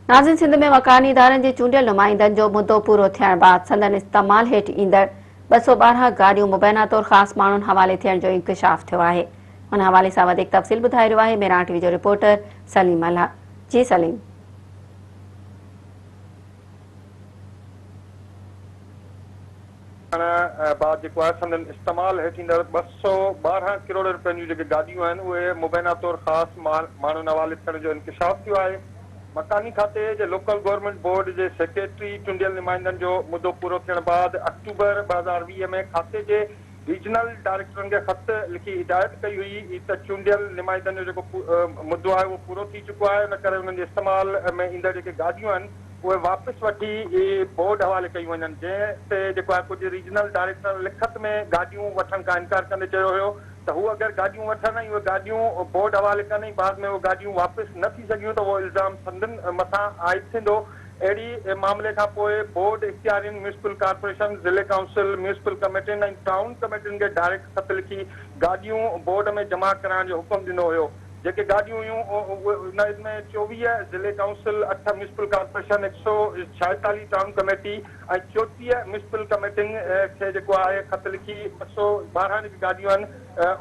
ناظرين سنڌ ۾ مڪاني ادارن جي چونڊيل نمائندن جو مدو پورو ٿيڻ بعد سندن استعمال هيٺ ايندڙ 212 گاڏيون مبينا طور خاص ماڻهن حوالي ٿيڻ جو انڪشاف ٿيو آهي. ان حوالي سان وڌيڪ تفصيل ٻڌائي رهيو آهي ميران ٽي وي جو رپورٽر سليم ملاح. جي سليم. ٿيڻ بعد جيڪو آهي سندن استعمال هيٺ ايندڙ 212 ڪروڙ رپين جون جيڪي گاڏيون آهن اهي مبينا طور خاص ماڻهن حوالي ٿيڻ جو انڪشاف ٿيو آهي. مڪاني کاتي جي لوڪل گورنمينٽ بورڊ جي سيڪريٽري چونڊيل نمائندن جو مدو پورو ٿيڻ بعد آڪٽوبر 2020 ۾ کاتي جي ريجنل ڊائريڪٽرن کي خط لکي هدايت ڪئي هئي ته چونڊيل نمائندن جو جيڪو مدو آهي اهو پورو ٿي چڪو آهي ان ڪري انهن جي استعمال ۾ ايندڙ جيڪي گاڏيون آهن اهي واپس وٺي بورڊ حوالي ڪيون وڃن جنهن تي جيڪو آهي ڪجهه ريجنل ڊائريڪٽرن لکت ۾ گاڏيون وٺڻ کان انڪار ڪندي چيو هيو ته هو اگر گاڏيون وٺن ۽ اهي گاڏيون بورڊ حوالي ڪن ۽ بعد ۾ اهي گاڏيون واپس نه ٿي سگهيون ته اهو الزام سندن مٿان عائد ٿيندو اهڙي معاملي کان پوء بورڊ اختيارين ميونسپل ڪارپوريشن، ضلعي ڪائونسل، ميونسپل ڪميٽين ۽ ٽائون ڪميٽين کي ڊائريڪٽ خط لکي گاڏيون بورڊ ۾ جمع ڪرائڻ جو حڪم ڏنو هيو. جيڪي گاڏيون هيون انهن ۾ 24 ضلعي ڪائونسل، اٺ municipal corporation, 146 town committee ۽ 34 municipal ڪميٽين کي جيڪو آهي خط لکي 212 جيڪي گاڏيون آهن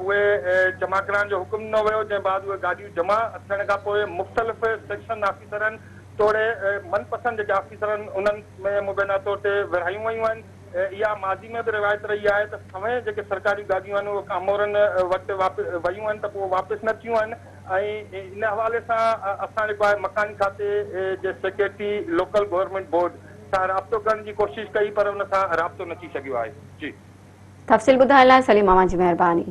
اهي جمع ڪرائڻ جو حڪم ڏنو ويو جنهن بعد اهي گاڏيون جمع ٿيڻ کان پوء مختلف سيڪشن آفيسرن توڙي من پسند جيڪي آفيسر آهن انهن ۾ مبينا طور تي ورهايون ويون آهن. اها ماضي ۾ به روايت رهي آهي ته سوين جيڪي سرڪاري گاڏيون آهن اهي ڪامورن وٽ ويون آهن ته پوء واپس نه ٿيون آهن ۽ ان حوالي سان اسان جيڪو آهي مڪاني کاتي جي سيڪريٽري لوڪل گورنمينٽ بورڊ سان رابطو ڪرڻ جي ڪوشش ڪئي پر ان سان رابطو نه ٿي سگهيو آهي. جي. تفصيل ٻڌائڻ لاء سليم اوهان جي مهرباني.